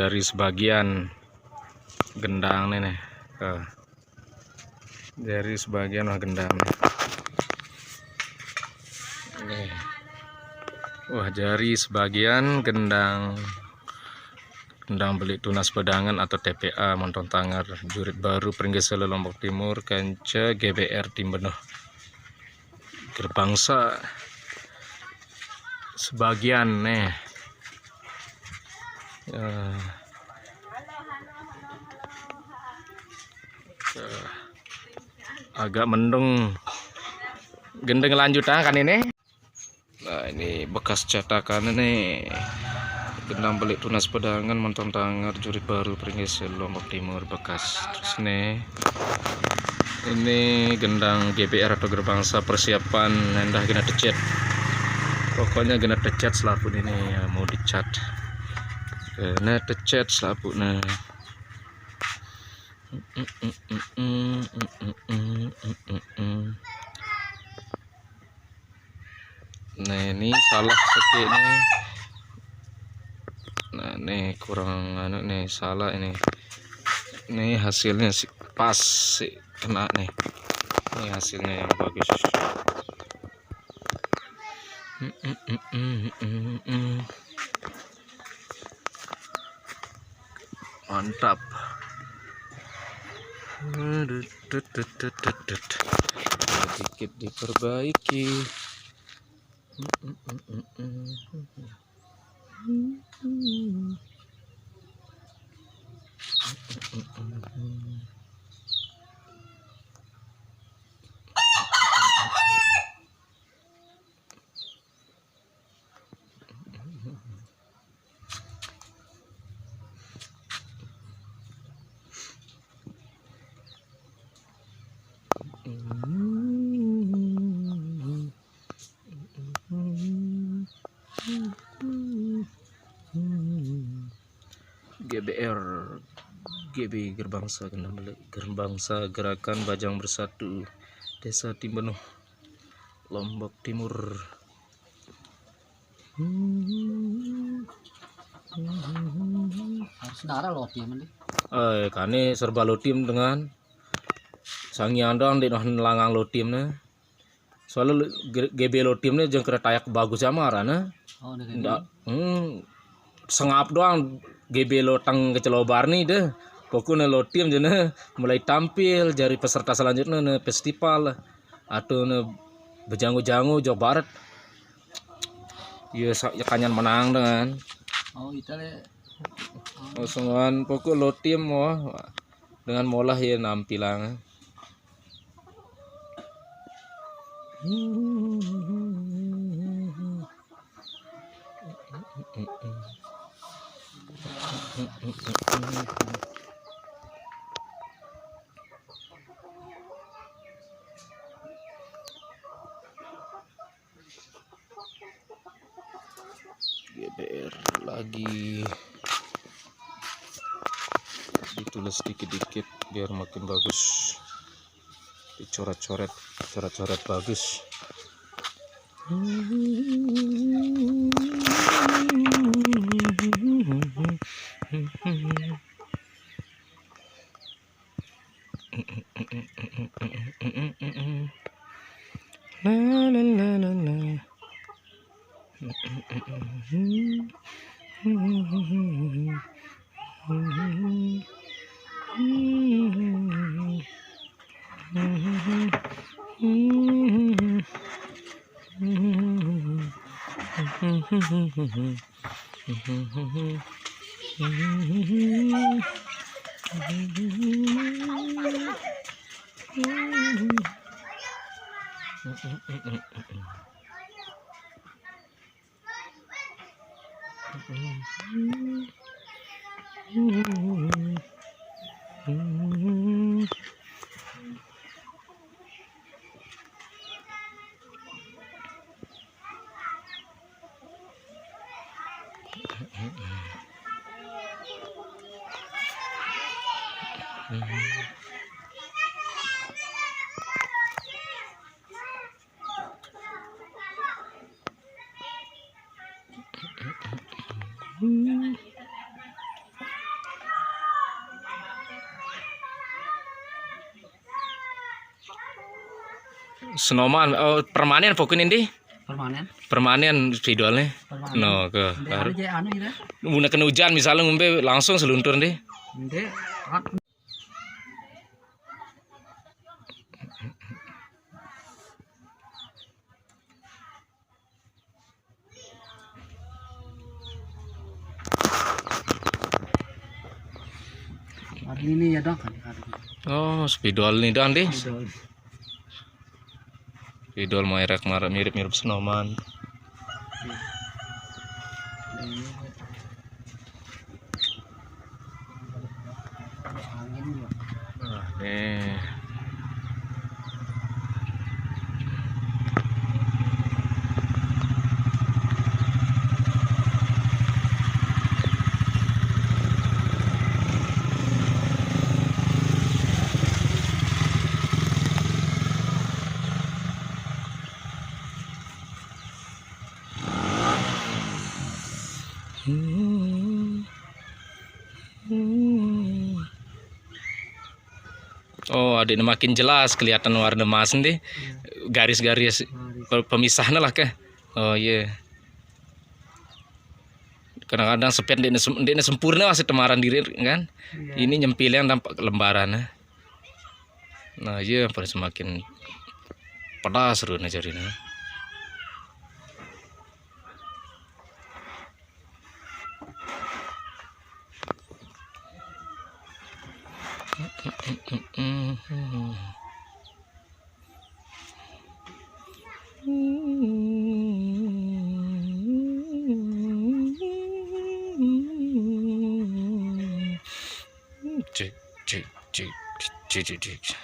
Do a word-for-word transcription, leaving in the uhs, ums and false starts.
Dari sebagian gendang nih, nih. Tuh. Dari sebagian wah gendang nih. Nih. Wah, jari sebagian gendang, gendang beli tunas pedangan atau T P A Montong Tangar, Jurit Baru, Pringgeselo, Lombok Timur, kance G B R Timbenuh. Gerbangsa sebagian nih. Eh, eh, agak mendung. Gendeng lanjutan kan ini. Nah, ini bekas cetakan ini. Gendang beli tunas pedangan, Montong Tangar, Jurit Baru, Pringgeselo, Lombok Timur, bekas. Terus nih, ini gendang G B R atau gerbangsa persiapan endah gena tecet. Pokoknya gena tecet selaput ini ya, mau dicat. Gena tecet selaput nah. Nah, ini salah sedikit nih. Nah, nih kurang anu nih, salah ini. Ini hasilnya sih pas sih kena nih. Ini hasilnya yang bagus. Mantap. Aduh, tut, tut, tut, tut, tut. Sedikit diperbaiki. G B R, G B Gerbangsa, Gerbangsa Gerakan Bajang Bersatu, Desa Timbenuh, Lombok Timur. Harus nara lo tim ini. Eh, kane serba lo tim dengan sangian dong di noh langang lo tim nih. Soalnya lo-, G-, G B lo tim nih jeung kereta ayak bagus amarana. Oh, udah kayak ndak, hmm, sengap doang G B lo teng kecelobar nih deh. Pokoknya lo tim jene mulai tampil jadi peserta selanjutnya nih festival atau nih bejangu-jangu Jawa Barat. Iya, sa-, ya kanyan menang dengan. Oh, itu le. Oh, sengoan pokok lo tim wah dengan molah ya nampilang. G B R lagi ditulis dikit-dikit biar makin bagus, dicoret-coret, coret-coret bagus. La, la, la, la, la. Snowman, oh, permanen pokoknya ndi? Permanen. Permanen spidol nih. Permanen. No, ke. Ndek anu je, anu gitu. Mun kena hujan misalnya ngombe langsung seluntur ndi. Ndek. Ini ya dong kan. Oh, spidol nih dong ndi. Spidol. Spidol merek mar-, mirip-mirip Snowman. Nah, nih. Oh, adiknya makin jelas kelihatan warna emas ndi. Garis-garis pe-, pemisahnya lah ke. Oh, iya. Kadang-kadang sepian ndek sem-, ndek sempurna masih temaran diri kan. Iya. Ini nyempil yang tampak lembaran. Nah, iya, pada semakin pedas seru nih jadinya. Cek, cek, cek, cek, cek, cek.